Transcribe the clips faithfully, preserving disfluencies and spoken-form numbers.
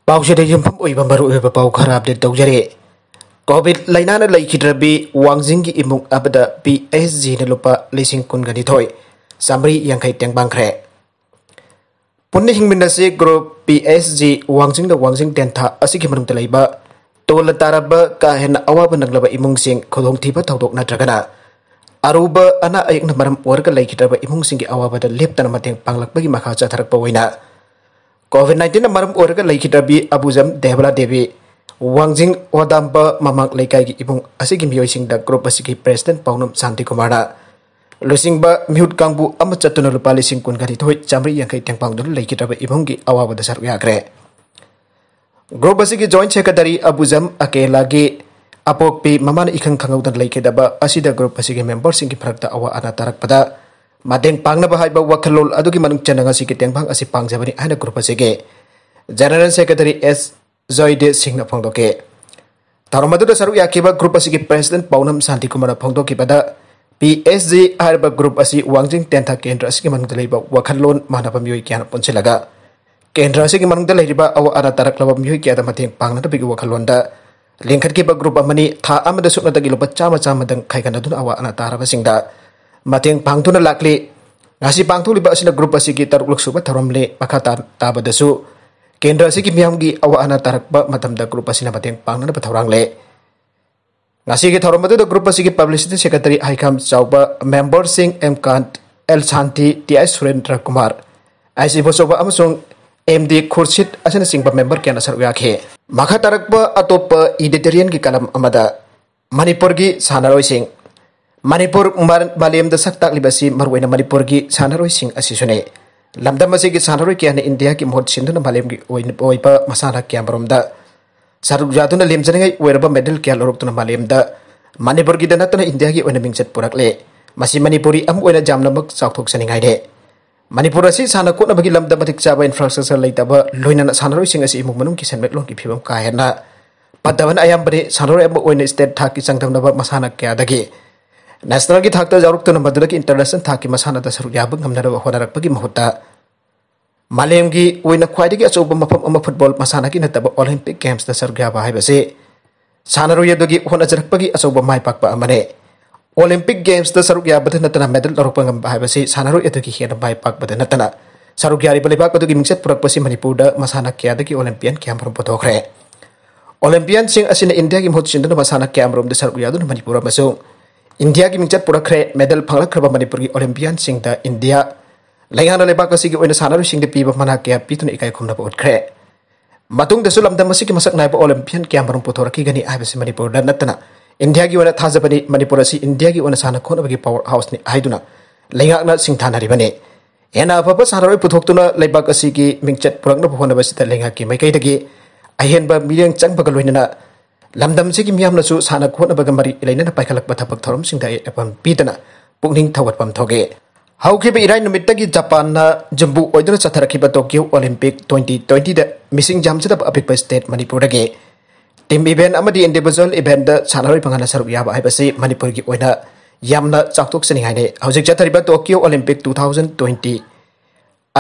ꯄꯥꯎꯁꯤꯗ ꯌꯨꯝꯐꯝ ꯑꯣꯏꯕ ꯃꯔꯨꯑꯣꯏꯕ ꯄꯥꯎ ꯈꯔ ꯑꯞꯗꯦꯠ ꯇꯧꯖꯔꯤ꯫ ꯀꯣꯚꯤꯗ ꯂꯥꯏꯅꯥꯅ ꯂꯩꯈꯤꯗ꯭ꯔꯕꯤ ꯋꯥꯡꯖꯤꯡꯒꯤ ꯏꯃꯨꯡ ꯑꯃꯗ ꯄꯤ ꯑꯩꯆ ꯖꯤꯅ ꯂꯨꯄꯥ ꯂꯤꯁꯤꯡ ꯀꯨꯟꯒ ꯅꯤꯊꯣꯏ ꯆꯥꯃꯔꯤ ꯌꯥꯡꯈꯩ ꯇꯦꯡꯕꯥꯡꯈ꯭ꯔꯦ꯫ ꯄꯨꯟꯅ ꯍꯤꯡꯃꯤꯟꯅꯁꯤ ꯒ꯭ꯔꯨꯞ ꯄꯤ ꯑꯩꯆ ꯖꯤ ꯋꯥꯡꯖꯤꯡꯗ ꯋꯥꯡꯖꯤꯡ ꯇꯦꯟꯊꯥ ꯑꯁꯤꯒꯤ ꯃꯅꯨꯡꯗ ꯂꯩꯕ ꯇꯣꯜꯂ ꯇꯥꯔꯕ ꯀꯥ ꯍꯦꯟꯅ ꯑꯋꯥꯕ ꯅꯪꯂꯕ ꯏꯃꯨꯡꯁꯤꯡ ꯈꯨꯗꯣꯡꯊꯤꯕ ꯊꯧꯗꯣꯛ ꯅꯠꯇ꯭ꯔꯒꯅ ꯑꯔꯨꯕ ꯑꯅꯥ ꯑꯌꯦꯛꯅ ꯃꯔꯝ ꯑꯣꯏꯔꯒ ꯂꯩꯈꯤꯗ꯭ꯔꯕ ꯏꯃꯨꯡꯁꯤꯡꯒꯤ ꯑꯋꯥꯕꯗ ꯂꯦꯞꯇꯅ ꯃꯇꯦꯡ ꯄꯥꯡꯂꯛꯄꯒꯤ ꯃꯈꯥ ꯆꯠꯊꯔꯛꯄ ꯑꯣꯏꯅ ꯀꯣꯚꯤꯗ ꯅꯥꯏꯟꯇꯤꯟꯅ ꯃꯔꯝ ꯑꯣꯏꯔꯒ ꯂꯩꯈꯤꯗ꯭ꯔꯕꯤ ꯑꯕꯨꯖꯝ ꯗꯦꯕꯂꯥ ꯗꯦꯕꯤ, ꯋꯥꯡꯖꯤꯡ ꯋꯥꯗꯥꯝꯕ ꯃꯃꯥꯡ ꯂꯩꯀꯥꯏꯒꯤ ꯏꯃꯨꯡ ꯑꯁꯤꯒꯤ ꯃꯤꯑꯣꯏꯁꯤꯡꯗ ꯒ꯭ꯔꯨꯞ ꯑꯁꯤꯒꯤ ꯄ꯭ꯔꯦꯁꯤꯗꯦꯟꯠ ꯄꯥꯎꯅꯝ ꯁꯥꯟꯇꯤꯀꯨꯃꯥꯔꯅ ꯂꯨꯆꯤꯡꯕ ꯃꯤꯍꯨꯠ ꯀꯥꯡꯕꯨ ꯑꯃ ꯆꯠꯇꯨꯅ ꯂꯨꯄꯥ ꯂꯤꯁꯤꯡ ꯀꯨꯟꯒ ꯅꯤꯊꯣꯏ ꯆꯥꯃꯔꯤ ꯌꯥꯡꯈꯩ ꯇꯦꯡꯄꯥꯡꯗꯨꯅ ꯂꯩꯈꯤꯗ꯭ꯔꯕ ꯏꯃꯨꯡꯒꯤ ꯑꯋꯥꯕꯗ ꯁꯔꯨꯛ ꯌꯥꯈ꯭ꯔꯦ꯫ ꯒ꯭ꯔꯨꯞ ꯑꯁꯤꯒꯤ ꯖꯣꯏꯟꯠ ꯁꯦꯀ꯭ꯔꯦꯇꯔꯤ ꯑꯕꯨꯖꯝ ꯑꯀꯦꯂꯥꯒꯤ ꯑꯄꯣꯛꯄꯤ ꯃꯃꯥꯅ ꯏꯈꯪ ꯈꯪꯍꯧꯗꯅ ꯂꯩꯈꯤꯗꯕ ꯑꯁꯤꯗ ꯒ꯭ꯔꯨꯞ ꯑꯁꯤꯒꯤ ꯃꯦꯝꯕꯔꯁꯤꯡꯒꯤ ꯐꯔꯛꯇ ꯑꯋꯥ ꯑꯅꯥ ꯇꯥꯔꯛꯄꯗ ꯃꯇꯦꯡ ꯄꯥꯡꯅꯕ ꯍꯥꯏꯕ ꯋꯥꯈꯜꯂꯣꯟ ꯑꯗꯨꯒꯤ ꯃꯅꯨꯡ ꯆꯟꯅ ꯉꯁꯤꯒꯤ ꯇꯦꯡꯕꯥꯡ ꯑꯁꯤ ꯄꯥꯡꯖꯕꯅꯤ ꯍꯥꯏꯅ ꯒ꯭ꯔꯨꯞ ꯑꯁꯤꯒꯤ ꯖꯦꯅꯔꯦꯜ ꯁꯦꯀ꯭ꯔꯦꯇꯔꯤ ꯑꯦꯁ ꯖꯣꯏꯗꯦ ꯁꯤꯡꯅ ꯐꯣꯡꯗꯣꯛꯈꯤ꯫ ꯊꯧꯔꯝ ꯑꯗꯨꯗ ꯁꯔꯨꯛ ꯌꯥꯈꯤꯕ ꯒ꯭ꯔꯨꯞ ꯑꯁꯤꯒꯤ ꯄ꯭ꯔꯦꯁꯤꯗꯦꯟꯠ ꯄꯥꯎꯅꯝ ꯁꯥꯟꯇꯤꯀꯨꯃꯥꯔꯅ ꯐꯣꯡꯗꯣꯛꯈꯤꯕꯗ, ꯄꯤ ꯑꯦꯁ ꯖꯤ ꯍꯥꯏꯔꯤꯕ ꯒ꯭ꯔꯨꯞ ꯑꯁꯤ ꯋꯥꯡꯖꯤꯡ ꯇꯦꯟꯊꯥ ꯀꯦꯟꯗ꯭ꯔ ꯑꯁꯤꯒꯤ ꯃꯅꯨꯡꯗ ꯂꯩꯕ ꯋꯥꯈꯜꯂꯣꯟ ꯃꯥꯟꯅꯕ ꯃꯤꯑꯣꯏ ꯀꯌꯥꯅ ꯄꯨꯟꯁꯤꯜꯂꯒ ꯀꯦꯟꯗ꯭ꯔ ꯑꯁꯤꯒꯤ ꯃꯅꯨꯡꯗ ꯂꯩꯔꯤꯕ ꯑꯋꯥ ꯑꯅꯥ ꯇꯥꯔꯛꯂꯕ ꯃꯤꯑꯣꯏ ꯀꯌꯥꯗ ꯃꯇꯦꯡ ꯄꯥꯡꯅꯅꯕꯒꯤ ꯋꯥꯈꯜꯂꯣꯟꯗ ꯂꯤꯡꯈꯠꯈꯤꯕ ꯒ꯭ꯔꯨꯞ ꯑꯃꯅꯤ꯫ ꯊꯥ ꯑꯃꯗ ꯁꯨꯞꯅꯇꯒꯤ ꯂꯨꯄꯥ ꯆꯥꯝꯃ ꯆꯥꯝꯃꯗꯪ ꯈꯥꯏꯒꯠꯅꯗꯨꯅ ꯑꯋꯥ ꯑꯅꯥ ꯇꯥꯔꯕꯁꯤꯡꯗ ꯃꯇꯦꯡ ꯄꯥꯡꯗꯨꯅ ꯂꯥꯛꯂꯤ꯫ ꯉꯁꯤ ꯄꯥꯡꯊꯣꯛꯂꯤꯕ ꯑꯁꯤꯅ ꯒ꯭ꯔꯨꯞ ꯑꯁꯤꯒꯤ ꯇꯔꯨꯛꯂꯛ ꯁꯨꯕ ꯊꯧꯔꯝꯅꯤ꯫ ꯃꯈꯥ ꯇꯥ-, ꯇꯥꯕꯗꯁꯨ ꯀꯦꯟꯗ꯭ꯔ ꯑꯁꯤꯒꯤ ꯃꯤꯌꯥꯝꯒꯤ ꯑꯋꯥ ꯑꯅꯥ ꯇꯥꯔꯛꯄ ꯃꯇꯝꯗ ꯒ꯭ꯔꯨꯞ ꯑꯁꯤꯅ ꯃꯇꯦꯡ ꯄꯥꯡꯅꯅꯕ ꯊꯧꯔꯥꯡ ꯂꯩ꯫ ꯉꯁꯤꯒꯤ ꯊꯧꯔꯝ ꯑꯗꯨꯗ ꯒ꯭ꯔꯨꯞ ꯑꯁꯤꯒꯤ ꯄꯕ꯭ꯂꯤꯁꯤꯇꯤ ꯁꯦꯀ꯭ꯔꯦꯇꯔꯤ ꯍꯩꯈꯥꯝ ꯆꯥꯎꯕ, ꯃꯦꯝꯕꯔꯁꯤꯡ M Kant, L Shanti, T I Surendra Kumar, I C Bochouba ꯑꯃꯁꯨꯡ ꯑꯦꯝ ꯗꯤ ꯈꯨꯔꯁꯤꯠ ꯑꯁꯤꯅꯆꯤꯡꯕ ꯃꯦꯝꯕꯔ ꯀꯌꯥꯅ ꯁꯔꯨꯛ ꯌꯥꯈꯤ꯫ ꯃꯈꯥ ꯇꯥꯔꯛꯄ ꯑꯇꯣꯞꯄ ꯏꯗꯤꯇꯣꯔꯤꯌꯦꯜꯒꯤ ꯀꯂꯝ ꯑꯃꯗ ꯃꯅꯤꯄꯨꯔꯒꯤ ꯁꯥꯟꯅꯔꯣꯏꯁꯤꯡ꯫ ꯃꯅꯤꯄꯨꯔ ꯃꯥ-, ꯃꯥꯂꯦꯝꯗ ꯁꯛ ꯇꯥꯛꯂꯤꯕ ꯑꯁꯤ ꯃꯔꯨꯑꯣꯏꯅ ꯃꯅꯤꯄꯨꯔꯒꯤ ꯁꯥꯟꯅꯔꯣꯏꯁꯤꯡ ꯑꯁꯤꯁꯨꯅꯤ꯫ ꯂꯝꯗꯝ ꯑꯁꯤꯒꯤ ꯁꯥꯟꯅꯔꯣꯏ ꯀꯌꯥꯅ ꯏꯟꯗꯤꯌꯥꯒꯤ ꯃꯍꯨꯠ ꯁꯤꯟꯗꯨꯅ ꯃꯥꯂꯦꯝꯒꯤ ꯑꯣꯏꯅ ꯑꯣꯏꯕ ꯃꯁꯥꯟꯅ ꯀꯌꯥꯃꯔꯨꯝꯗ ꯁꯔꯨꯛ ꯌꯥꯗꯨꯅ ꯂꯦꯝꯖꯅꯤꯡꯉꯥꯏ ꯑꯣꯏꯔꯕ ꯃꯦꯗꯜ ꯀꯌꯥ ꯂꯧꯔꯛꯇꯨꯅ ꯃꯥꯂꯦꯝꯗ ꯃꯅꯤꯄꯨꯔꯒꯤꯗ ꯅꯠꯇꯅ ꯏꯟꯗꯤꯌꯥꯒꯤ ꯑꯣꯏꯅ ꯃꯤꯡꯆꯠ ꯄꯨꯔꯛꯂꯦ꯫ ꯃꯁꯤ ꯃꯅꯤꯄꯨꯔꯤ ꯑꯃ ꯑꯣꯏꯅ ꯌꯥꯝꯅꯃꯛ ꯆꯥꯎꯊꯣꯛꯆꯅꯤꯡꯉꯥꯏꯅꯤ꯫ ꯃꯅꯤꯄꯨꯔ ꯑꯁꯤ ꯁꯥꯟꯅ ꯈꯣꯠꯅꯕꯒꯤ ꯂꯝꯗ ꯃꯇꯤꯛ ꯆꯥꯕ ꯏꯟꯐ꯭ꯔꯥꯁ꯭ꯇ꯭ꯔꯛꯆꯔ ꯂꯩꯇꯕ, ꯂꯣꯏꯅꯅ ꯁꯥꯟꯅꯔꯣꯏꯁꯤꯡ ꯑꯁꯤ ꯏꯃꯨꯡ ꯃꯅꯨꯡꯒꯤ ꯁꯦꯟꯃꯤꯠꯂꯣꯟꯒꯤ ꯐꯤꯕꯝ ꯀꯥ ꯍꯦꯟꯅ ꯐꯠꯇꯕꯅ ꯑꯌꯥꯝꯕꯅꯤ꯫ ꯁꯥꯟꯅꯔꯣꯏ ꯑꯃ ꯑꯣꯏꯅ ꯁ꯭ꯇꯦꯠ ꯊꯥꯛꯀꯤ ꯆꯥꯡꯗꯝꯅꯕ ꯃꯁꯥꯟꯅ ꯀꯌꯥꯗꯒꯤ ꯅꯦꯁꯅꯦꯜꯒꯤ ꯊꯥꯛꯇ ꯌꯥꯎꯔꯛꯇꯨꯅ ꯃꯗꯨꯗꯒꯤ ꯏꯟꯇꯔꯅꯦꯁꯅꯦꯜ ꯊꯥꯛꯀꯤ ꯃꯁꯥꯟꯅꯗ ꯁꯔꯨꯛ ꯌꯥꯕ ꯉꯝꯅꯅꯕ ꯍꯣꯠꯅꯔꯛꯄꯒꯤ ꯃꯍꯨꯠꯇ ꯃꯥꯂꯦꯝꯒꯤ ꯑꯣꯏꯅ ꯈ꯭ꯋꯥꯏꯗꯒꯤ ꯑꯆꯧꯕ ꯃꯐꯝ ꯑꯃ ꯐꯨꯠꯕꯣꯜ ꯃꯁꯥꯟꯅꯒꯤ ꯅꯠꯇꯕ ꯑꯣꯂꯤꯝꯄꯤꯛ ꯒꯦꯝꯁꯇ ꯁꯔꯨꯛ ꯌꯥꯕ ꯍꯥꯏꯕꯁꯤ ꯁꯥꯟꯅꯔꯣꯏ ꯑꯗꯨꯒꯤ ꯍꯣꯠꯅꯖꯔꯛꯄꯒꯤ ꯑꯆꯧꯕ ꯃꯥꯏ ꯄꯥꯛꯄ ꯑꯃꯅꯤ꯫ ꯑꯣꯂꯤꯝꯄꯤꯛ ꯒꯦꯝꯁꯇ ꯁꯔꯨꯛ ꯌꯥꯕꯗ ꯅꯠꯇꯅ ꯃꯦꯗꯜ ꯂꯧꯔꯛꯄ ꯉꯝꯕ ꯍꯥꯏꯕꯁꯤ ꯁꯥꯟꯅꯔꯣꯏ ꯑꯗꯨꯒꯤ ꯍꯦꯟꯅ ꯃꯥꯏ ꯄꯥꯛꯄꯗ ꯅꯠꯇꯅ ꯁꯔꯨꯛ ꯌꯥꯔꯤꯕ ꯂꯩꯕꯥꯛ ꯑꯗꯨꯒꯤ ꯃꯤꯡꯆꯠ ꯄꯨꯔꯛꯄꯁꯤ ꯃꯅꯤꯄꯨꯔꯗ ꯃꯁꯥꯟꯅ ꯀꯌꯥꯗꯒꯤ ꯑꯣꯂꯤꯝꯄꯤꯌꯟ ꯀꯌꯥꯃꯔꯨꯝ ꯄꯨꯊꯣꯛꯈ꯭ꯔꯦ꯫ ꯑꯣꯂꯤꯝꯄꯤꯌꯟꯁꯤꯡ ꯑꯁꯤꯅ ꯏꯟꯗꯤꯌꯥꯒꯤ ꯃꯍꯨꯠ ꯁꯤꯟꯗꯨꯅ ꯃꯁꯥꯟꯅ ꯀꯌꯥꯃꯔꯨꯝꯗ ꯁꯔꯨꯛ ꯌꯥꯗꯨꯅ ꯃꯅꯤꯄꯨꯔ ꯑꯃꯁꯨꯡ ꯏꯟꯗꯤꯌꯥꯒꯤ ꯃꯤꯡꯆꯠ ꯄꯨꯔꯛꯈ꯭ꯔꯦ꯫ ꯃꯦꯗꯜ ꯐꯪꯂꯛꯈ꯭ꯔꯕ ꯃꯅꯤꯄꯨꯔꯒꯤ ꯑꯣꯂꯤꯝꯄꯤꯌꯟꯁꯤꯡꯗ ꯏꯟꯗꯤꯌꯥ ꯂꯩꯉꯥꯛꯅ ꯂꯩꯕꯥꯛ ꯑꯁꯤꯒꯤ ꯑꯣꯏꯅ ꯁꯥꯟꯅꯔꯣꯏꯁꯤꯡꯗ ꯄꯤꯕ ꯃꯅꯥ ꯀꯌꯥ ꯄꯤꯗꯨꯅ ꯏꯀꯥꯏ ꯈꯨꯝꯅꯕ ꯎꯠꯈ꯭ꯔꯦ꯫ ꯃꯇꯨꯡꯗꯁꯨ ꯂꯝꯗꯝ ꯑꯁꯤꯒꯤ ꯃꯁꯛ ꯅꯥꯏꯕ ꯑꯣꯂꯤꯝꯄꯤꯌꯟ ꯀꯌꯥꯃꯔꯨꯝ ꯄꯨꯊꯣꯔꯛꯈꯤꯒꯅꯤ ꯍꯥꯏꯕꯁꯤ ꯃꯅꯤꯄꯨꯔꯗ ꯅꯠꯇꯅ ꯏꯟꯗꯤꯌꯥꯒꯤ ꯑꯣꯏꯅ ꯊꯥꯖꯕꯅꯤ꯫ ꯃꯅꯤꯄꯨꯔ ꯑꯁꯤ ꯏꯟꯗꯤꯌꯥꯒꯤ ꯑꯣꯏꯅ ꯁꯥꯟꯅ ꯈꯣꯠꯅꯕꯒꯤ ꯄꯥꯋꯔ ꯍꯥꯎꯁꯅꯤ ꯍꯥꯏꯗꯨꯅ ꯂꯩꯉꯥꯛꯅ ꯁꯤꯡꯊꯥꯅꯔꯤꯕꯅꯤ꯫ ꯍꯦꯟꯅ ꯑꯐꯕ ꯁꯥꯟꯅꯔꯣꯏ ꯄꯨꯊꯣꯛꯇꯨꯅ ꯂꯩꯕꯥꯛ ꯑꯁꯤꯒꯤ ꯃꯤꯡꯆꯠ ꯄꯨꯔꯛꯅꯕ ꯍꯣꯠꯅꯕꯁꯤꯗ ꯂꯩꯉꯥꯛꯀꯤ ꯃꯥꯏꯀꯩꯗꯒꯤ ꯑꯍꯦꯟꯕ ꯃꯤꯠꯌꯦꯡ ꯆꯪꯕꯒ ꯂꯣꯏꯅꯅ ꯂꯝꯗꯝꯁꯤꯒꯤ ꯃꯤꯌꯥꯝꯅꯁꯨ ꯁꯥꯟꯅ ꯈꯣꯠꯅꯕꯒ ꯃꯔꯤ ꯂꯩꯅꯅ ꯄꯥꯏꯈꯠꯂꯛꯄ ꯊꯕꯛ ꯊꯧꯔꯝꯁꯤꯡꯗ ꯑꯌꯦꯠ ꯑꯄꯟ ꯄꯤꯗꯅ ꯄꯨꯛꯅꯤꯡ ꯊꯧꯒꯠꯐꯝ ꯊꯣꯛꯏ꯫ ꯍꯧꯈꯤꯕ ꯏꯔꯥꯏ ꯅꯨꯃꯤꯠꯇꯒꯤ ꯖꯄꯥꯟꯅ ꯌꯨꯝꯕꯨ ꯑꯣꯏꯗꯨꯅ ꯆꯠꯊꯔꯛꯈꯤꯕ ꯇꯣꯀꯤꯌꯣ ꯑꯣꯂꯤꯝꯄꯤꯛ twenty twenty ꯗ ꯃꯤꯁꯤꯡ ꯌꯥꯝꯖꯗꯕ ꯑꯄꯤꯛꯄ state ꯃꯅꯤꯄꯨꯔꯗꯒꯤ team event ꯑꯃꯗꯤ individual event ꯗ ꯁꯥꯟꯅꯔꯣꯏ ꯃꯉꯥꯅ ꯁꯔꯨꯛ ꯌꯥꯕ ꯍꯥꯏꯕꯁꯤ ꯃꯅꯤꯄꯨꯔꯒꯤ ꯑꯣꯏꯅ ꯌꯥꯝꯅ ꯆꯥꯎꯊꯣꯛꯆꯅꯤꯡꯉꯥꯏꯅꯤ꯫ ꯍꯧꯖꯤꯛ ꯆꯠꯊꯔꯤꯕ Tokyo Olympic two thousand twenty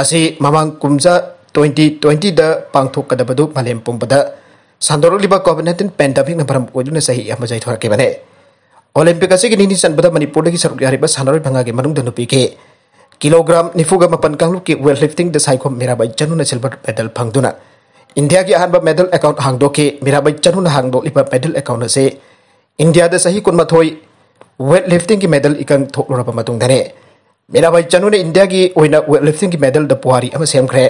ꯑꯁꯤ ꯃꯃꯥꯡ ꯀꯨꯝꯖꯥ twenty twenty ꯗ ꯄꯥꯡꯊꯣꯛꯀꯗꯕꯗꯨ ꯃꯥꯂꯦꯝ ꯄꯨꯝꯕꯗ ꯁꯟꯗꯣꯔꯛꯂꯤꯕ COVID nineteen pandemic ꯅ ꯃꯔꯝ ꯑꯣꯏꯗꯨꯅ ꯆꯍꯤ ꯑꯃ ꯌꯩꯊꯣꯔꯛꯈꯤꯕꯅꯤ꯫ ꯑꯣꯂꯤꯝꯄꯤꯛ ꯑꯁꯤꯒꯤ ꯅꯤꯅꯤ ꯆꯟꯕꯗ ꯃꯅꯤꯄꯨꯔꯗꯒꯤ ꯁꯔꯨꯛ ꯌꯥꯔꯤꯕ ꯁꯥꯟꯅꯔꯣꯏ ꯃꯉꯥꯒꯤ ꯃꯅꯨꯡꯗ ꯅꯨꯄꯤꯒꯤ ꯀꯤꯂꯣꯒ꯭ꯔꯥꯝ ꯅꯤꯐꯨꯒ ꯃꯥꯄꯟ ꯀꯥꯡꯂꯨꯞꯀꯤ weight lifting ꯗ ꯁꯥꯏꯈꯣꯝ ꯃꯤꯔꯥꯕꯥꯏ ꯆꯅꯨꯅ silver medal ꯐꯪꯗꯨꯅ ꯏꯟꯗꯤꯌꯥꯒꯤ ꯑꯍꯥꯟꯕ medal account ꯍꯥꯡꯗꯣꯛꯈꯤ꯫ Mirabai ꯆꯅꯨꯅ ꯍꯥꯡꯗꯣꯛꯂꯤꯕ medal account ꯑꯁꯤ ꯏꯟꯗꯤꯌꯥꯗ ꯆꯍꯤ ꯀꯨꯟꯃꯥꯊꯣꯏ weight lifting ꯒꯤ medal ꯏꯀꯪ ꯊꯣꯛꯂꯨꯔꯕ ꯃꯇꯨꯡꯗꯅꯤ꯫ ꯃꯤꯔꯥꯕꯥꯏ ꯆꯅꯨꯅ ꯏꯟꯗꯤꯌꯥꯒꯤ ꯑꯣꯏꯅ weight lifting ꯒꯤ medal ꯗ ꯄꯨꯋꯥꯔꯤ ꯑꯃ ꯁꯦꯝꯈ꯭ꯔꯦ꯫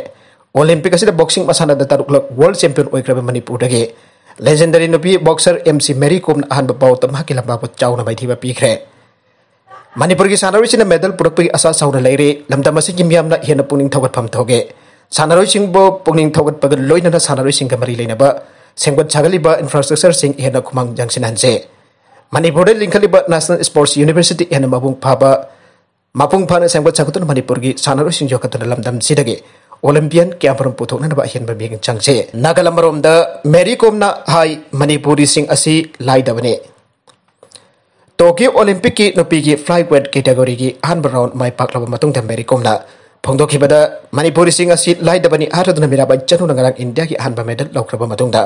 ꯑꯣꯂꯤꯝꯄꯤꯛ ꯑꯁꯤꯗ boxing ꯃꯁꯥꯟꯅꯗ ꯇꯔꯨꯛꯂꯛ world champion ꯑꯣꯏꯈ꯭ꯔꯕ ꯃꯅꯤꯄꯨꯔꯗꯒꯤ legendary ꯅꯨꯄꯤ boxer M C ꯃꯦꯔꯤ ꯀꯣꯝꯅ ꯑꯍꯥꯟꯕ ꯄꯥꯎꯇ ꯃꯍꯥꯛꯀꯤ ꯂꯝꯕꯥꯕꯨ ꯆꯥꯎꯅ ꯃꯥꯏꯊꯤꯕ ꯄꯤꯈ꯭ꯔꯦ꯫ ꯃꯅꯤꯄꯨꯔꯒꯤ ꯁꯥꯟꯅꯔꯣꯏꯁꯤꯡꯅ medal ꯄꯨꯔꯛꯄꯒꯤ ꯑꯁꯥ ꯆꯥꯎꯅ ꯂꯩꯔꯤ꯫ ꯂꯝꯗꯝ ꯑꯁꯤꯒꯤ ꯃꯤꯌꯥꯝꯅ ꯍꯦꯟꯅ ꯄꯨꯛꯅꯤꯡ ꯊꯧꯒꯠꯐꯝ ꯊꯣꯛꯏ꯫ ꯁꯥꯟꯅꯔꯣꯏꯁꯤꯡꯕꯨ ꯄꯨꯛꯅꯤꯡ ꯊꯧꯒꯠꯄꯒ ꯂꯣꯏꯅꯅ ꯁꯥꯟꯅꯔꯣꯏꯁꯤꯡꯒ ꯃꯔꯤ ꯂꯩꯅꯕ ꯁꯦꯝꯒꯠ ꯁꯥꯒꯠꯂꯤꯕ infrastructure ꯁꯤꯡ ꯍꯦꯟꯅ ꯈꯨꯃꯥꯡ ꯌꯥꯡꯁꯤꯟꯍꯟꯁꯤ꯫ ꯃꯅꯤꯄꯨꯔꯗ ꯂꯤꯡꯈꯠꯂꯤꯕ National Sports University ꯍꯦꯟꯅ ꯃꯄꯨꯡ ꯐꯥꯕ, ꯃꯄꯨꯡ ꯐꯥꯅ ꯁꯦꯝꯒꯠ ꯁꯥꯒꯠꯇꯨꯅ ꯃꯅꯤꯄꯨꯔꯒꯤ ꯁꯥꯟꯅꯔꯣꯏꯁꯤꯡ ꯌꯣꯛꯈꯠꯇꯨꯅ ꯂꯝꯗꯝꯁꯤꯗꯒꯤ ꯑꯣꯂꯤꯝꯄꯤꯌꯟ ꯀꯌꯥꯃꯔꯨꯝ ꯄꯨꯊꯣꯛꯅꯅꯕ ꯑꯍꯦꯟꯕ ꯃꯤꯠꯌꯦꯡ ꯆꯪꯁꯤ꯫ ꯅꯥꯒꯥꯂꯦꯟ ꯃꯔꯣꯝꯗ ꯃꯦꯔꯤ ꯀꯣꯝꯅ ꯍꯥꯏ, ꯃꯅꯤꯄꯨꯔꯤꯁꯤꯡ ꯑꯁꯤ ꯂꯥꯏꯗꯕꯅꯤ꯫ ꯇꯣꯀꯤꯌꯣ ꯑꯣꯂꯤꯝꯄꯤꯛꯀꯤ ꯅꯨꯄꯤꯒꯤ flyweight category ꯒꯤ ꯑꯍꯥꯟꯕ round ꯃꯥꯏ ꯄꯥꯛꯂꯕ ꯃꯇꯨꯡꯗ ꯃꯦꯔꯤ ꯀꯣꯝꯅ ꯐꯣꯡꯗꯣꯛꯈꯤꯕꯗ, ꯃꯅꯤꯄꯨꯔꯤꯁꯤꯡ ꯑꯁꯤ ꯂꯥꯏꯗꯕꯅꯤ ꯍꯥꯏꯔꯗꯨꯅ ꯃꯤꯔꯥꯕꯥꯏ ꯆꯅꯨꯅ ꯉꯔꯥꯡ ꯏꯟꯗꯤꯌꯥꯒꯤ ꯑꯍꯥꯟꯕ ꯃꯦꯗꯜ ꯂꯧꯈ꯭ꯔꯕ ꯃꯇꯨꯡꯗ,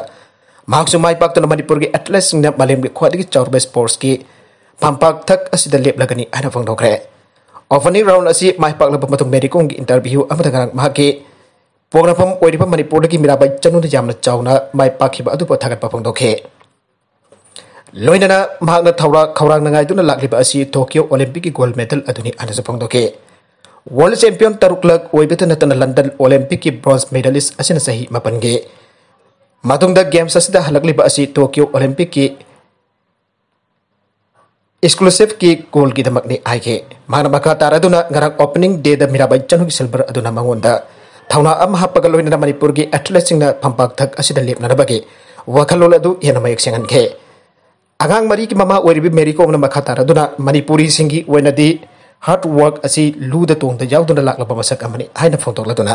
ꯃꯍꯥꯛꯁꯨ ꯃꯥꯏ ꯄꯥꯛꯇꯨꯅ ꯃꯅꯤꯄꯨꯔꯒꯤ ꯑꯦꯊꯂꯦꯠꯁꯤꯡꯅ ꯃꯥꯂꯦꯝꯒꯤ ꯈ꯭ꯋꯥꯏꯗꯒꯤ ꯆꯥꯎꯔꯕ ꯁ꯭ꯄꯣꯔꯠꯁꯀꯤ ꯐꯝꯄꯥꯛ ꯊꯛ ꯑꯁꯤꯗ ꯂꯦꯞꯂꯒꯅꯤ ꯍꯥꯏꯅ ꯐꯣꯡꯗꯣꯛꯈ꯭ꯔꯦ꯫ ꯑꯣꯄꯅꯤꯡ ꯔꯥꯎꯟ ꯑꯁꯤ ꯃꯥꯏ ꯄꯥꯛꯂꯕ ꯃꯇꯨꯡ ꯃꯦꯔꯤ ꯀꯣꯝꯒꯤ ꯏꯟꯇꯔꯚ꯭ꯌꯨ ꯑꯃꯗ ꯉꯔꯥꯡ ꯃꯍꯥꯛꯀꯤ ꯄꯣꯛꯅꯐꯝ ꯑꯣꯏꯔꯤꯕ ꯃꯅꯤꯄꯨꯔꯗꯒꯤ ꯃꯤꯔꯥꯕꯥꯏ ꯆꯅꯨꯗ ꯌꯥꯝꯅ ꯆꯥꯎꯅ ꯃꯥꯏ ꯄꯥꯛꯈꯤꯕ ꯑꯗꯨꯕꯨ ꯊꯥꯒꯠꯄ ꯐꯣꯡꯗꯣꯛꯈꯤ꯫ ꯂꯣꯏꯅꯅ ꯃꯍꯥꯛꯅ ꯊꯧꯔꯥ-, ꯈꯧꯔꯥꯡꯅ ꯉꯥꯏꯗꯨꯅ ꯂꯥꯛꯂꯤꯕ ꯑꯁꯤ ꯇꯣꯀꯤꯌꯣ ꯑꯣꯂꯤꯝꯄꯤꯛꯀꯤ ꯒꯣꯜꯗ ꯃꯦꯗꯜ ꯑꯗꯨꯅꯤ ꯍꯥꯏꯅꯁꯨ ꯐꯣꯡꯗꯣꯛꯈꯤ꯫ ꯋꯥꯔꯜꯗ ꯆꯦꯝꯄꯤꯌꯟ ꯇꯔꯨꯛꯂꯛ ꯑꯣꯏꯕꯇ ꯅꯠꯇꯅ ꯂꯟꯗꯟ ꯑꯣꯂꯤꯝꯄꯤꯛꯀꯤ ꯕ꯭ꯔꯣꯟꯖ ꯃꯦꯗꯥꯂꯤꯁ ꯑꯁꯤꯅ ꯆꯍꯤ ꯃꯥꯄꯟꯒꯤ ꯃꯇꯨꯡꯗ ꯒꯦꯝꯁ ꯑꯁꯤꯗ ꯍꯜꯂꯛꯂꯤꯕ ꯑꯁꯤ ꯇꯣꯀꯤꯌꯣ ꯑꯣꯂꯤꯝꯄꯤꯛꯀꯤ ꯑꯦꯛꯁꯀ꯭ꯂꯨꯁꯤꯚꯀꯤ ꯒꯣꯜꯒꯤꯗꯃꯛꯅꯤ ꯍꯥꯏꯈꯤ꯫ ꯃꯍꯥꯛꯅ ꯃꯈꯥ ꯇꯥꯔꯗꯨꯅ ꯉꯔꯥꯡ ꯑꯣꯄꯅꯤꯡ ꯗꯦꯗ ꯃꯤꯔꯥꯕꯥꯏ ꯆꯅꯨꯒꯤ ꯁꯤꯜꯚꯔ ꯑꯗꯨꯅ ꯃꯉꯣꯟꯗ ꯊꯧꯅꯥ ꯑꯃ ꯍꯥꯞꯄꯒ ꯂꯣꯏꯅꯅ ꯃꯅꯤꯄꯨꯔꯒꯤ ꯑꯦꯊꯂꯦꯠꯁꯤꯡꯅ ꯐꯝꯄꯥꯛ ꯊꯛ ꯑꯁꯤꯗ ꯂꯦꯞꯅꯅꯕꯒꯤ ꯋꯥꯈꯜꯂꯣꯟ ꯑꯗꯨ ꯍꯦꯟꯅ ꯃꯌꯦꯛ ꯁꯦꯡꯍꯟꯈꯤ꯫ ꯑꯉꯥꯡ ꯃꯔꯤꯒꯤ ꯃꯃꯥ ꯑꯣꯏꯔꯤꯕꯤ ꯃꯦꯔꯤ ꯀꯣꯝꯅ ꯃꯈꯥ ꯇꯥꯔꯗꯨꯅ ꯃꯅꯤꯄꯨꯔꯤꯁꯤꯡꯒꯤ ꯑꯣꯏꯅꯗꯤ ꯍꯥꯔꯗ ꯋꯥꯔꯛ ꯑꯁꯤ ꯂꯨꯗ ꯇꯣꯡꯗ ꯌꯥꯎꯗꯨꯅ ꯂꯥꯛꯂꯕ ꯃꯁꯛ ꯑꯃꯅꯤ ꯍꯥꯏꯅ ꯐꯣꯡꯗꯣꯛꯂꯗꯨꯅ,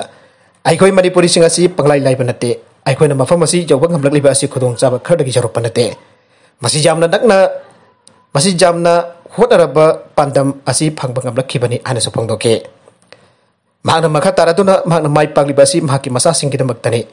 ꯑꯩꯈꯣꯏ ꯃꯅꯤꯄꯨꯔꯤꯁꯤꯡ ꯑꯁꯤ ꯄꯪꯂꯥꯏ ꯂꯥꯏꯕ ꯅꯠꯇꯦ, ꯑꯩꯈꯣꯏꯅ ꯃꯐꯝ ꯑꯁꯤ ꯌꯧꯕ ꯉꯝꯂꯛꯂꯤꯕ ꯑꯁꯤ ꯈꯨꯗꯣꯡꯆꯥꯕ ꯈꯔꯗꯒꯤ ꯌꯧꯔꯛꯄ ꯅꯠꯇꯦ, ꯃꯁꯤ ꯌꯥꯝꯅ ꯅꯛꯅ, ꯃꯁꯤ ꯌꯥꯝꯅ ꯍꯣꯠꯅꯔꯕ ꯄꯥꯟꯗꯝ ꯑꯁꯤ ꯐꯪꯕ ꯉꯝꯂꯛꯈꯤꯕꯅꯤ ꯍꯥꯏꯅꯁꯨ ꯐꯣꯡꯗꯣꯛꯈꯤ꯫ ꯃꯍꯥꯛꯅ ꯃꯈꯥ ꯇꯥꯔꯗꯨꯅ ꯃꯍꯥꯛꯅ ꯃꯥꯏ ꯄꯥꯛꯂꯤꯕ ꯑꯁꯤ ꯃꯍꯥꯛꯀꯤ ꯃꯆꯥꯁꯤꯡꯒꯤꯗꯃꯛꯇꯅꯤ꯫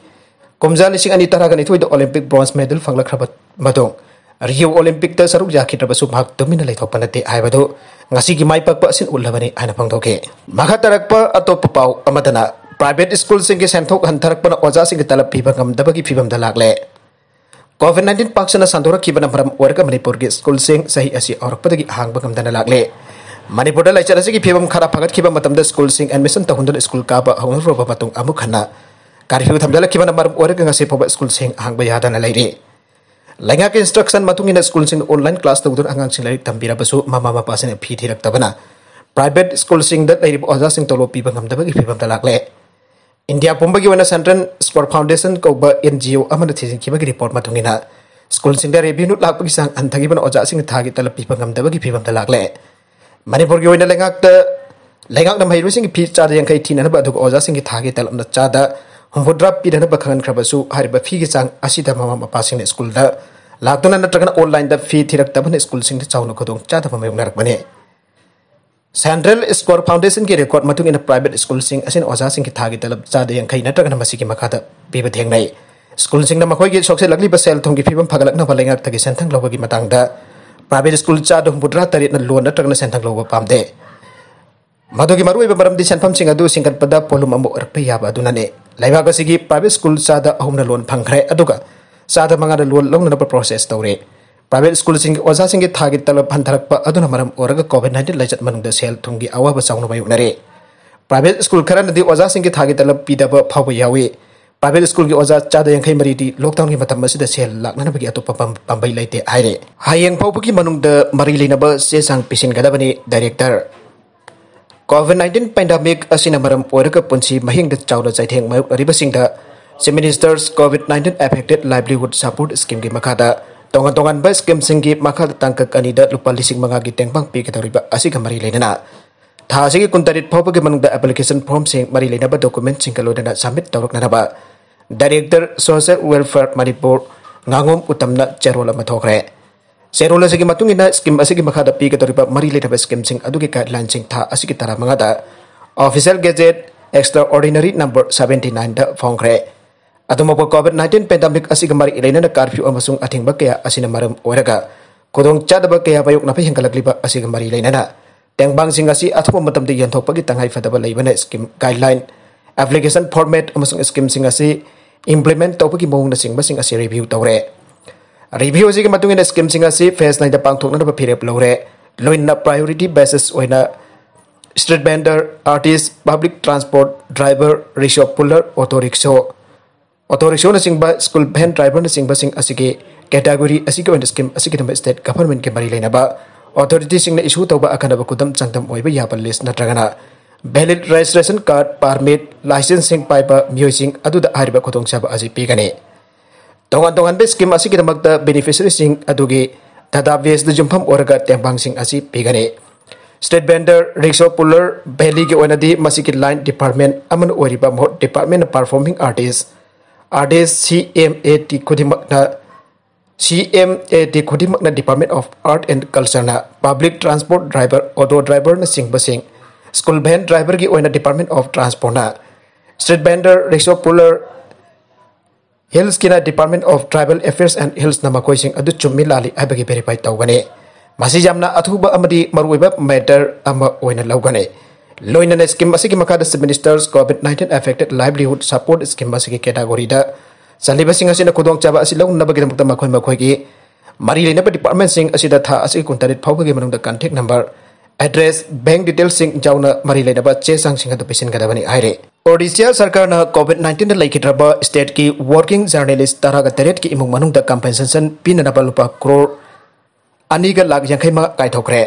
ꯀꯨꯝꯖꯥ ꯂꯤꯁꯤꯡ ꯑꯅꯤ ꯇꯔꯥꯒ ꯅꯤꯊꯣꯏꯗ ꯑꯣꯂꯤꯝꯄꯤꯛ ꯕ꯭ꯔꯣꯟꯖ ꯃꯦꯗꯜ ꯐꯪꯂꯛꯈ꯭ꯔꯕ ꯃꯇꯨꯡ, ꯔꯤꯌꯣ ꯑꯣꯂꯤꯝꯄꯤꯛꯇ ꯁꯔꯨꯛ ꯌꯥꯈꯤꯗ꯭ꯔꯕꯁꯨ ꯃꯍꯥꯛ ꯇꯨꯃꯤꯟꯅ ꯂꯩꯊꯣꯛꯄ ꯅꯠꯇꯦ ꯍꯥꯏꯕꯗꯨ ꯉꯁꯤꯒꯤ ꯃꯥꯏ ꯄꯥꯛꯄ ꯑꯁꯤꯅ ꯎꯠꯂꯕꯅꯤ ꯍꯥꯏꯅ ꯐꯣꯡꯗꯣꯛꯈꯤ꯫ ꯃꯈꯥ ꯇꯥꯔꯛꯄ ꯑꯇꯣꯞꯄ ꯄꯥꯎ ꯑꯃꯗꯅ, ꯄ꯭ꯔꯥꯏꯚꯦꯠ ꯁ꯭ꯀꯨꯜꯁꯤꯡꯒꯤ ꯁꯦꯟꯊꯣꯛ ꯍꯟꯊꯔꯛꯄꯅ ꯑꯣꯖꯥꯁꯤꯡꯒꯤ ꯇꯂꯕ ꯄꯤꯕ ꯉꯝꯗꯕꯒꯤ ꯐꯤꯕꯝꯗ ꯂꯥꯛꯂꯦ꯫ ꯀꯣꯚꯤꯗ ꯅꯥꯏꯟꯇꯤꯟ ꯄꯥꯛꯁꯟꯅ ꯁꯟꯗꯣꯔꯛꯈꯤꯕꯅ ꯃꯔꯝ ꯑꯣꯏꯔꯒ ꯃꯅꯤꯄꯨꯔꯒꯤ ꯁ꯭ꯀꯨꯜꯁꯤꯡ ꯆꯍꯤ ꯑꯁꯤ ꯍꯧꯔꯛꯄꯗꯒꯤ ꯍꯥꯡꯕ ꯉꯝꯗꯅ ꯂꯥꯛꯂꯦ꯫ ꯃꯅꯤꯄꯨꯔꯗ ꯂꯥꯏꯆꯠ ꯑꯁꯤꯒꯤ ꯐꯤꯕꯝ ꯈꯔ ꯐꯒꯠꯈꯤꯕ ꯃꯇꯝꯗ ꯁ꯭ꯀꯨꯜꯁꯤꯡ ꯑꯦꯗꯃꯤꯁꯟ ꯇꯧꯍꯟꯗꯨꯅ ꯁ꯭ꯀꯨꯜ ꯀꯥꯕ ꯍꯧꯅꯔꯨꯔꯕ ꯃꯇꯨꯡ ꯑꯃꯨꯛ ꯍꯟꯅ ꯀꯥꯔꯐ꯭ꯌꯨ ꯊꯝꯖꯤꯜꯂꯛꯈꯤꯕꯅ ꯃꯔꯝ ꯑꯣꯏꯔꯒ ꯉꯁꯤ ꯐꯥꯎꯕ ꯁ꯭ꯀꯨꯜꯁꯤꯡ ꯍꯥꯡꯕ ꯌꯥꯗꯅ ꯂꯩꯔꯤ꯫ ꯂꯩꯉꯥꯛꯀꯤ ꯏꯟꯁꯇ꯭ꯔꯛꯁꯟ ꯃꯇꯨꯡ ꯏꯟꯅ ꯁ꯭ꯀꯨꯜꯁꯤꯡꯗ ꯑꯣꯟꯂꯥꯏꯟ ꯀ꯭ꯂꯥꯁ ꯇꯧꯗꯨꯅ ꯑꯉꯥꯡꯁꯤꯡ ꯂꯥꯏꯔꯤꯛ ꯇꯝꯕꯤꯔꯕꯁꯨ ꯃꯃꯥ ꯃꯄꯥꯁꯤꯡꯅ ꯐꯤ ꯊꯤꯔꯛꯇꯕꯅ ꯄ꯭ꯔꯥꯏꯚꯦꯠ ꯁ꯭ꯀꯨꯜꯁꯤꯡꯗ ꯂꯩꯔꯤꯕ ꯑꯣꯖꯥꯁꯤꯡ ꯇꯣꯂꯣꯞ ꯄꯤꯕ ꯉꯝꯗꯕꯒꯤ ꯐꯤꯕꯝꯗ ꯂꯥꯛꯂꯦ꯫ ꯏꯟꯗꯤꯌꯥ ꯄꯨꯝꯕꯒꯤ ꯑꯣꯏꯅ ꯁꯦꯟꯇ꯭ꯔꯦꯜ ꯁ꯭ꯄꯣꯔꯠ ꯐꯥꯎꯟꯗꯦꯁꯟ ꯀꯧꯕ ꯑꯦꯟ ꯖꯤ ꯑꯣ ꯑꯃꯅ ꯊꯤꯖꯤꯟꯈꯤꯕꯒꯤ ꯔꯤꯄꯣꯔꯠ ꯃꯇꯨꯡ ꯏꯟꯅ, ꯁ꯭ꯀꯨꯜꯁꯤꯡꯗ ꯔꯦꯚꯤꯅ꯭ꯌꯨ ꯂꯥꯛꯄꯒꯤ ꯆꯥꯡ ꯍꯟꯊꯈꯤꯕꯅ ꯑꯣꯖꯥꯁꯤꯡꯅ ꯊꯥꯒꯤ ꯇꯂꯕ ꯄꯤꯕ ꯉꯝꯗꯕꯒꯤ ꯐꯤꯕꯝꯗ ꯂꯥꯛꯂꯦ꯫ ꯃꯅꯤꯄꯨꯔꯒꯤ ꯑꯣꯏꯅ ꯂꯩꯉꯥꯛꯇ, ꯂꯩꯉꯥꯛꯅ ꯃꯍꯩꯔꯣꯏꯁꯤꯡꯒꯤ ꯐꯤ ꯆꯥꯗ ꯌꯥꯡꯈꯩ ꯊꯤꯅꯅꯕ ꯑꯗꯨꯒ ꯑꯣꯖꯥꯁꯤꯡꯒꯤ ꯊꯥꯒꯤ ꯇꯂꯕꯅ ꯆꯥꯗ ꯍꯨꯝꯐꯨꯇꯔꯥ ꯄꯤꯅꯅꯕ ꯈꯪꯍꯟꯈ꯭ꯔꯕꯁꯨ, ꯍꯥꯏꯔꯤꯕ ꯐꯤꯒꯤ ꯆꯥꯡ ꯑꯁꯤꯗ ꯃꯃꯥ ꯃꯄꯥꯁꯤꯡꯅ ꯁ꯭ꯀꯨꯜꯗ ꯂꯥꯛꯇꯨꯅ ꯅꯠꯇ꯭ꯔꯒꯅ ꯑꯣꯟꯂꯥꯏꯟꯗ ꯐꯤ ꯊꯤꯔꯛꯇꯕꯅ ꯁ꯭ꯀꯨꯜꯁꯤꯡꯗ ꯆꯥꯎꯅ ꯈꯨꯗꯣꯡ ꯆꯥꯗꯕ ꯃꯥꯌꯣꯛꯅꯔꯛꯄꯅꯤ꯫ Central Scholar Foundation ꯒꯤ record ꯃꯇꯨꯡ ꯏꯟꯅ private school ꯁꯤꯡ ꯑꯁꯤꯅ ꯑꯣꯖꯥꯁꯤꯡꯒꯤ ꯊꯥꯒꯤ ꯇꯂꯕ ꯆꯥꯗ ꯌꯥꯡꯈꯩ ꯅꯠꯇ꯭ꯔꯒꯅ ꯃꯁꯤꯒꯤ ꯃꯈꯥꯗ ꯄꯤꯕ ꯊꯦꯡꯅꯩ꯫ School ꯁꯤꯡꯅ ꯃꯈꯣꯏꯒꯤ ꯁꯣꯛꯆꯜꯂꯛꯂꯤꯕ ꯁꯦꯜ ꯊꯨꯝꯒꯤ ꯐꯤꯕꯝ ꯐꯒꯠꯂꯛꯅꯕ ꯂꯩꯉꯥꯛꯇꯒꯤ ꯁꯦꯟꯊꯪ ꯂꯧꯕꯒꯤ ꯃꯇꯥꯡꯗ private school ꯆꯥꯗ ꯍꯨꯝꯐꯨꯇꯔꯥ ꯇꯔꯦꯠꯅ loan ꯅꯠꯇ꯭ꯔꯒꯅ ꯁꯦꯟꯊꯪ ꯂꯧꯕ ꯄꯥꯝꯗꯦ꯫ ꯃꯗꯨꯒꯤ ꯃꯔꯨꯑꯣꯏꯕ ꯃꯔꯝꯗꯤ ꯁꯦꯟꯐꯝꯁꯤꯡ ꯑꯗꯨ ꯁꯤꯡꯒꯠꯄꯗ ꯄꯣꯠꯂꯨꯝ ꯑꯃ ꯑꯣꯏꯔꯛꯄ ꯌꯥꯕ ꯑꯗꯨꯅꯅꯤ꯫ ꯂꯩꯕꯥꯛ ꯑꯁꯤꯒꯤ private school ꯆꯥꯗ ꯑꯍꯨꯝꯅ loan ꯐꯪꯈ꯭ꯔꯦ, ꯑꯗꯨꯒ ꯆꯥꯗ ꯃꯉꯥꯅ loan ꯂꯧꯅꯅꯕ process ꯇꯧꯔꯤ꯫ Private school ꯁꯤꯡꯒꯤ ꯑꯣꯖꯥꯁꯤꯡꯒꯤ ꯊꯥꯒꯤ ꯇꯂꯕ ꯍꯟꯊꯔꯛꯄ ꯑꯗꯨꯅ ꯃꯔꯝ ꯑꯣꯏꯔꯒ COVID nineteen ꯂꯥꯏꯆꯠ ꯃꯅꯨꯡꯗ ꯁꯦꯜ ꯊꯨꯝꯒꯤ ꯑꯋꯥꯕ ꯆꯥꯎꯅ ꯃꯥꯌꯣꯛꯅꯔꯤ꯫ Private school ꯈꯔꯅꯗꯤ ꯑꯣꯖꯥꯁꯤꯡꯒꯤ ꯊꯥꯒꯤ ꯇꯂꯕ ꯄꯤꯗꯕ ꯐꯥꯎꯕ ꯌꯥꯎꯏ꯫ Private school ꯒꯤ ꯑꯣꯖꯥ ꯆꯥꯗ ꯌꯥꯡꯈꯩ ꯃꯔꯤꯗꯤ lockdown ꯒꯤ ꯃꯇꯝ ꯑꯁꯤꯗ ꯁꯦꯜ ꯂꯥꯛꯅꯅꯕꯒꯤ ꯑꯇꯣꯞꯄ ꯄꯥꯝ-, ꯄꯥꯝꯕꯩ ꯂꯩꯇꯦ ꯍꯥꯏꯔꯤ꯫ ꯍꯌꯦꯡ ꯐꯥꯎꯕꯒꯤ ꯃꯅꯨꯡꯗ ꯃꯔꯤ ꯂꯩꯅꯕ ꯆꯦ ꯆꯥꯡ ꯄꯤꯁꯤꯟꯒꯗꯕꯅꯤ, Director꯫ COVID nineteen pandemic ꯑꯁꯤꯅ ꯃꯔꯝ ꯑꯣꯏꯔꯒ ꯄꯨꯟꯁꯤ ꯃꯍꯤꯡꯗ ꯆꯥꯎꯅ ꯆꯩꯊꯦꯡ ꯃꯥꯌꯣꯛꯅꯔꯤꯕꯁꯤꯡꯗ Chief Minister's COVID nineteen Affected Livelihood Support Scheme ꯒꯤ ꯃꯈꯥꯗ ꯇꯣꯉꯥꯟ ꯇꯣꯉꯥꯟꯕ scheme ꯁꯤꯡꯒꯤ ꯃꯈꯥꯗ ꯇꯥꯡꯀꯛ ꯑꯅꯤꯗ ꯂꯨꯄꯥ ꯂꯤꯁꯤꯡ ꯃꯉꯥꯒꯤ ꯇꯦꯡꯕꯥꯡ ꯄꯤꯒꯗꯧꯔꯤꯕ ꯑꯁꯤꯒ ꯃꯔꯤ ꯂꯩꯅꯅ ꯊꯥ ꯑꯁꯤꯒꯤ ꯀꯨꯟꯇꯔꯦꯠ ꯐꯥꯎꯕꯒꯤ ꯃꯅꯨꯡꯗ application form ꯁꯤꯡ ꯃꯔꯤ ꯂꯩꯅꯕ document ꯁꯤꯡꯒ ꯂꯣꯏꯅꯅ submit ꯇꯧꯔꯛꯅꯅꯕ Director Social Welfare Manipur ꯉꯥꯉꯣꯝ ꯎꯇꯝꯅ ꯆꯦꯔꯣꯜ ꯑꯃ ꯊꯣꯛꯈ꯭ꯔꯦ꯫ ꯆꯦꯔꯣꯜ ꯑꯁꯤꯒꯤ ꯃꯇꯨꯡ ꯏꯟꯅ scheme ꯑꯁꯤꯒꯤ ꯃꯈꯥꯗ ꯄꯤꯒꯗꯧꯔꯤꯕ ꯃꯔꯤ ꯂꯩꯅꯕ scheme ꯁꯤꯡ ꯑꯗꯨꯒꯤ guideline ꯁꯤꯡ ꯊꯥ ꯑꯁꯤꯒꯤ ꯇꯔꯥꯃꯉꯥꯗ Official Gazette Extraordinary Number seventy nine ꯗ ꯐꯣꯡꯈ꯭ꯔꯦ꯫ ꯑꯗꯨꯃꯛꯄ COVID nineteen pandemic ꯑꯁꯤꯒ ꯃꯔꯤ ꯂꯩꯅꯅ curfew ꯑꯃꯁꯨꯡ ꯑꯊꯤꯡꯕ ꯀꯌꯥ ꯑꯁꯤꯅ ꯃꯔꯝ ꯑꯣꯏꯔꯒ ꯈꯨꯗꯣꯡꯆꯥꯗꯕ ꯀꯌꯥ ꯃꯥꯌꯣꯛꯅꯕ ꯍꯦꯟꯒꯠꯂꯛꯂꯤꯕ ꯑꯁꯤꯒ ꯃꯔꯤ ꯂꯩꯅꯅ ꯇꯦꯡꯕꯥꯡꯁꯤꯡ ꯑꯁꯤ ꯑꯊꯨꯕ ꯃꯇꯝꯗ ꯌꯦꯟꯊꯣꯛꯄꯒꯤ ꯇꯉꯥꯏ ꯐꯗꯕ ꯂꯩꯕꯅ scheme guideline, application format ꯑꯃꯁꯨꯡ scheme ꯁꯤꯡ ꯑꯁꯤ implement ꯇꯧꯕꯒꯤ ꯃꯑꯣꯡꯅꯆꯤꯡꯕꯁꯤꯡ ꯑꯁꯤ review ꯇꯧꯔꯦ꯫ Review ꯑꯁꯤꯒꯤ ꯃꯇꯨꯡ ꯏꯟꯅ scheme ꯁꯤꯡ ꯑꯁꯤ phase nine ꯗ ꯄꯥꯡꯊꯣꯛꯅꯅꯕ ꯐꯤꯔꯦꯞ ꯂꯧꯔꯦ꯫ ꯂꯣꯏꯅꯅ priority basis ꯑꯣꯏꯅ street vendor, artist, public transport driver, rickshaw puller, auto rickshaw, auto rickshaw ꯅꯆꯤꯡꯕ, school van driver ꯅꯆꯤꯡꯕꯁꯤꯡ ꯑꯁꯤꯒꯤ category ꯑꯁꯤꯒꯤ ꯑꯣꯏꯅ scheme ꯑꯁꯤꯒꯤꯗꯃꯛ state government ꯀꯤ ꯃꯔꯤ ꯂꯩꯅꯕ authority ꯁꯤꯡꯅ issue ꯇꯧꯕ ꯑꯈꯟꯅꯕ ꯈꯨꯗꯝ ꯆꯥꯡꯗꯝ ꯑꯣꯏꯕ ꯌꯥꯕ list ꯅꯠꯇ꯭ꯔꯒꯅ valid registration card, permit, license ꯁꯤꯡ ꯄꯥꯏꯕ ꯃꯤꯑꯣꯏꯁꯤꯡ ꯑꯗꯨꯗ ꯍꯥꯏꯔꯤꯕ ꯈꯨꯗꯣꯡꯆꯥꯕ ꯑꯁꯤ ꯄꯤꯒꯅꯤ꯫ ꯇꯣꯉꯥꯟ ꯇꯣꯉꯥꯟꯕ scheme ꯑꯁꯤꯒꯤꯗꯃꯛꯇ beneficiary ꯁꯤꯡ ꯑꯗꯨꯒꯤ database ꯇ ꯌꯨꯝꯐꯝ ꯑꯣꯏꯔꯒ ꯇꯦꯡꯕꯥꯡꯁꯤꯡ ꯑꯁꯤ ꯄꯤꯒꯅꯤ꯫ Street vendor, rickshaw puller, valley ꯒꯤ ꯑꯣꯏꯅꯗꯤ ꯃꯁꯤꯒꯤ line department ꯑꯃꯅ ꯑꯣꯏꯔꯤꯕ ꯃꯍꯨꯠ department ꯅ performing artist, artist, C M A T ꯈꯨꯗꯤꯡꯃꯛꯅ ꯁꯤ ꯑꯦꯝ ꯑꯦ ꯗꯤ ꯈꯨꯗꯤꯡꯃꯛꯅ Department of Art and Culture ꯅ public transport driver, auto driver ꯅꯆꯤꯡꯕꯁꯤꯡ, school van driver ꯒꯤ ꯑꯣꯏꯅ Department of Transport ꯅ, street vendor, rickshaw puller, Hills ꯀꯤꯅ Department of Tribal Affairs and Hills ꯅ ꯃꯈꯣꯏꯁꯤꯡ ꯑꯗꯨ ꯆꯨꯝꯃꯤ ꯂꯥꯜꯂꯤ ꯍꯥꯏꯕꯒꯤ verify ꯇꯧꯒꯅꯤ꯫ ꯃꯁꯤ ꯌꯥꯝꯅ ꯑꯊꯨꯕ ꯑꯃꯗꯤ ꯃꯔꯨꯑꯣꯏꯕ matter ꯑꯃ ꯑꯣꯏꯅ ꯂꯧꯒꯅꯤ꯫ ꯂꯣꯏꯅꯅ scheme ꯑꯁꯤꯒꯤ ꯃꯈꯥꯗ Chief Minister's COVID nineteen Affected Livelihood Support Scheme ꯑꯁꯤꯒꯤ category ꯗ ꯆꯜꯂꯤꯕꯁꯤꯡ ꯑꯁꯤꯅ ꯈꯨꯗꯣꯡꯆꯥꯕ ꯑꯁꯤ ꯂꯧꯅꯕꯒꯤꯗꯃꯛꯇ ꯃꯈꯣꯏ ꯃꯈꯣꯏꯒꯤ ꯃꯔꯤ ꯂꯩꯅꯕ department ꯁꯤꯡ ꯑꯁꯤꯗ ꯊꯥ ꯑꯁꯤꯒꯤ ꯀꯨꯟꯇꯔꯦꯠ ꯐꯥꯎꯕꯒꯤ ꯃꯅꯨꯡꯗ contact number, address, bank details ꯁꯤꯡ ꯌꯥꯎꯅ ꯃꯔꯤ ꯂꯩꯅꯕ ꯆꯦ ꯆꯥꯡꯁꯤꯡ ꯑꯗꯨ ꯄꯤꯁꯤꯟꯒꯗꯕꯅꯤ ꯍꯥꯏꯔꯤ꯫ ꯑꯣꯗꯤꯁꯥ ꯁꯔꯀꯥꯔꯅ COVID nineteen ꯗ ꯂꯩꯈꯤꯗ꯭ꯔꯕ state ꯀꯤ working journalist ꯇꯔꯥꯒ ꯇꯔꯦꯠꯀꯤ ꯏꯃꯨꯡ ꯃꯅꯨꯡꯗ compensation ꯄꯤꯅꯅꯕ ꯂꯨꯄꯥ ꯀ꯭ꯔꯣꯔ ꯑꯅꯤꯒ ꯂꯥꯛ ꯌꯥꯡꯈꯩ ꯃꯉꯥ ꯀꯥꯏꯊꯣꯛꯈ꯭ꯔꯦ꯫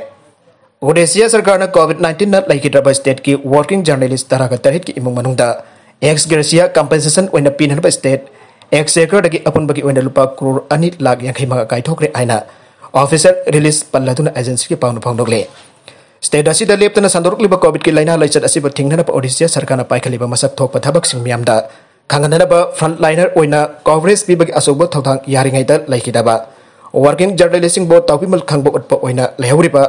ꯑꯣꯗꯤꯁꯥ ꯁꯔꯀꯥꯔꯅ COVID nineteen ꯅ ꯂꯩꯈꯤꯗ꯭ꯔꯕ state ꯀꯤ working journalist ꯇꯔꯥꯒ ꯇꯔꯦꯠꯀꯤ ꯏꯃꯨꯡ ꯃꯅꯨꯡꯗ ex gratia compensation ꯑꯣꯏꯅ ꯄꯤꯅꯅꯕ state exchequer ꯗꯒꯤ ꯑꯄꯨꯟꯕꯒꯤ ꯑꯣꯏꯅ ꯂꯨꯄꯥ ꯀ꯭ꯔꯣꯔ ꯑꯅꯤ ꯂꯥꯛ ꯌꯥꯡꯈꯩ ꯃꯉꯥ ꯀꯥꯏꯊꯣꯛꯈ꯭ꯔꯦ ꯍꯥꯏꯅ official release ꯄꯜꯂꯗꯨꯅ agency ꯒꯤ ꯄꯥꯎꯅ ꯐꯣꯡꯗꯣꯛꯂꯤ꯫ State ꯑꯁꯤꯗ ꯂꯦꯞꯇꯅ ꯁꯟꯗꯣꯔꯛꯂꯤꯕ COVID ꯀꯤ ꯂꯥꯏꯅꯥ ꯂꯥꯏꯆꯠ ꯑꯁꯤꯕꯨ ꯊꯤꯡꯅꯅꯕ ꯑꯣꯗꯤꯁꯥ ꯁꯔꯀꯥꯔꯅ ꯄꯥꯏꯈꯠꯂꯤꯕ ꯃꯁꯛ ꯊꯣꯛꯄ ꯊꯕꯛꯁꯤꯡ ꯃꯤꯌꯥꯝꯗ ꯈꯪꯍꯟꯅꯅꯕ frontliner ꯑꯣꯏꯅ coverage ꯄꯤꯕꯒꯤ ꯑꯆꯧꯕ ꯊꯧꯗꯥꯡ ꯌꯥꯔꯤꯉꯩꯗ ꯂꯩꯈꯤꯗꯕ working journalist ꯁꯤꯡꯕꯨ ꯇꯥꯎꯕꯤꯃꯜ ꯈꯪꯕ ꯎꯠꯄ ꯑꯣꯏꯅ ꯂꯩꯍꯧꯔꯤꯕ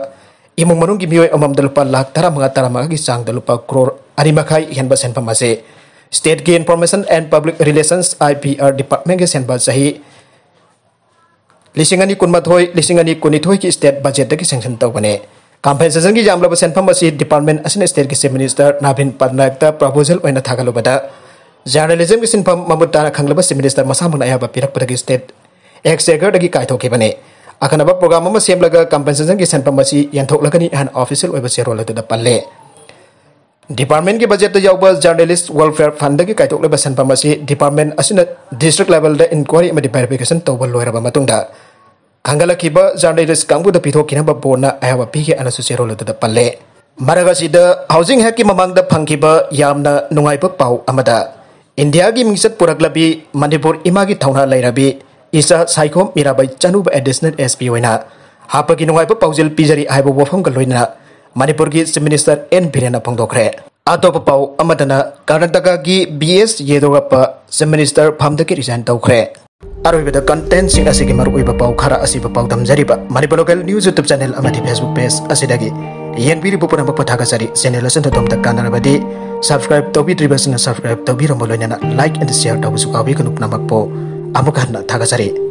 ꯏꯃꯨꯡ ꯃꯅꯨꯡꯒꯤ ꯃꯤꯑꯣꯏ ꯑꯃꯃꯝꯗ ꯂꯨꯄꯥ ꯂꯥꯛ ꯇꯔꯥꯃꯉꯥ, ꯇꯔꯥꯃꯉꯥꯒꯤ ꯆꯥꯡꯗ ꯂꯨꯄꯥ ꯀ꯭ꯔꯣꯔ ꯑꯅꯤ ꯃꯈꯥꯏ ꯍꯦꯟꯕ ꯁꯦꯟꯐꯝ ꯑꯁꯤ state ꯀꯤ Information and Public Relations, I P R department ꯀꯤ ꯁꯦꯟꯕ ꯆꯍꯤ ꯂꯤꯁꯤꯡ ꯑꯅꯤ ꯀꯨꯟꯃꯥꯊꯣꯏ, ꯂꯤꯁꯤꯡ ꯑꯅꯤ ꯀꯨꯟꯅꯤꯊꯣꯏꯒꯤ state budget ꯇꯒꯤ sanction ꯇꯧꯕꯅꯤ꯫ Compensation ꯒꯤ ꯌꯥꯝꯂꯕ ꯁꯦꯟꯐꯝ ꯑꯁꯤ department ꯑꯁꯤꯅ state ꯀꯤ Chief Minister ꯅꯕꯤꯟ ꯄꯠꯅꯥꯌꯛꯇ proposal ꯑꯣꯏꯅ ꯊꯥꯒꯠꯂꯨꯕꯗ, journalism ꯒꯤ ꯁꯤꯟꯐꯝ ꯃꯃꯨꯠ ꯇꯥꯅ ꯈꯪꯂꯕ Chief Minister ꯃꯁꯥꯃꯛꯅ ꯑꯌꯥꯕ ꯄꯤꯔꯛꯄꯗꯒꯤ state exchequer ꯗꯒꯤ ꯀꯥꯏꯊꯣꯛꯈꯤꯕꯅꯤ꯫ ꯑꯀꯟꯅꯕ program ꯑꯃ ꯁꯦꯝꯂꯒ compensation ꯒꯤ ꯁꯦꯟꯐꯝ ꯑꯁꯤ ꯌꯦꯟꯊꯣꯛꯂꯒꯅꯤ ꯍꯥꯏꯅ official ꯑꯣꯏꯕ ꯆꯦꯔꯣꯜ ꯑꯗꯨꯗ ꯄꯜꯂꯦ꯫ Department ꯀꯤ budget ꯇ ꯌꯥꯎꯕ Journalist Welfare Fund ꯗꯒꯤ ꯀꯥꯏꯊꯣꯛꯂꯤꯕ ꯁꯦꯟꯐꯝ ꯑꯁꯤ department ꯑꯁꯤꯅ district level ꯗ inquiry ꯑꯃꯗꯤ verification ꯇꯧꯕ ꯂꯣꯏꯔꯕ ꯃꯇꯨꯡꯗ ꯈꯟꯒꯠꯂꯛꯈꯤꯕ journalist ꯀꯥꯡꯕꯨꯗ ꯄꯤꯊꯣꯛꯈꯤꯅꯕ board ꯅ ꯑꯌꯥꯕ ꯄꯤꯈꯤ ꯍꯥꯏꯅꯁꯨ ꯆꯦꯔꯣꯜ ꯑꯗꯨꯗ ꯄꯜꯂꯦ꯫ ꯃꯔꯛ ꯑꯁꯤꯗ Housing Act ꯀꯤ ꯃꯃꯥꯡꯗ ꯐꯪꯈꯤꯕ ꯌꯥꯝꯅ ꯅꯨꯡꯉꯥꯏꯕ ꯄꯥꯎ ꯑꯃꯗ, ꯏꯟꯗꯤꯌꯥꯒꯤ ꯃꯤꯡꯆꯠ ꯄꯨꯔꯛꯂꯕꯤ, ꯃꯅꯤꯄꯨꯔ ꯏꯃꯥꯒꯤ ꯊꯧꯅꯥ ꯂꯩꯔꯕꯤ ꯏꯆꯥ Saikhom Mirabai ꯆꯅꯨꯕ additional S P ꯑꯣꯏꯅ ꯍꯥꯞꯄꯒꯤ ꯅꯨꯡꯉꯥꯏꯕ ꯄꯥꯎꯖꯦꯜ ꯄꯤꯖꯔꯤ ꯍꯥꯏꯕ ꯋꯥꯐꯝꯒ ꯂꯣꯏꯅꯅ ꯃꯅꯤꯄꯨꯔꯒꯤ Chief Minister ꯑꯦꯟ ꯕꯤꯔꯦꯟꯅ ꯐꯣꯡꯗꯣꯛꯈ꯭ꯔꯦ꯫ ꯑꯇꯣꯞꯄ ꯄꯥꯎ ꯑꯃꯗꯅ, ꯀꯔꯅꯥꯇꯀꯥꯒꯤ ꯕꯤ ꯑꯦꯁ ꯌꯦꯗꯤꯌꯨꯔꯞꯄ Chief Minister ꯐꯝꯗꯒꯤ resign ꯇꯧꯈ꯭ꯔꯦ꯫ ꯑꯔꯣꯏꯕꯗ contentꯁꯤꯡ ꯑꯁꯤꯒꯤ ꯃꯔꯨꯑꯣꯏꯕ ꯄꯥꯎ ꯈꯔ ꯑꯁꯤꯕꯨ ꯄꯥꯎꯗꯝꯖꯔꯤꯕ Manipur Local News YouTube channel ꯑꯃꯗꯤ Facebook page ꯑꯁꯤꯗꯒꯤ ꯌꯦꯡꯕꯤꯔꯤꯕ ꯄꯨꯝꯅꯃꯛꯄꯨ ꯊꯥꯒꯠꯆꯔꯤ꯫ Channel ꯑꯁꯤꯅ ꯑꯗꯣꯝꯗ ꯀꯥꯟꯅꯔꯕꯗꯤ subscribe ꯇꯧꯕꯤꯗ꯭ꯔꯤꯕꯁꯤꯡꯅ subscribe ꯇꯧꯕꯤꯔꯝꯕ ꯂꯣꯏꯅꯅ like and share ꯇꯧꯕꯁꯨ ꯀꯥꯎꯕꯤꯒꯅꯨ꯫ ꯄꯨꯝꯅꯃꯛꯄꯨ ꯑꯃꯨꯛ ꯍꯟꯅ ꯊꯥꯒꯠꯆꯔꯤ꯫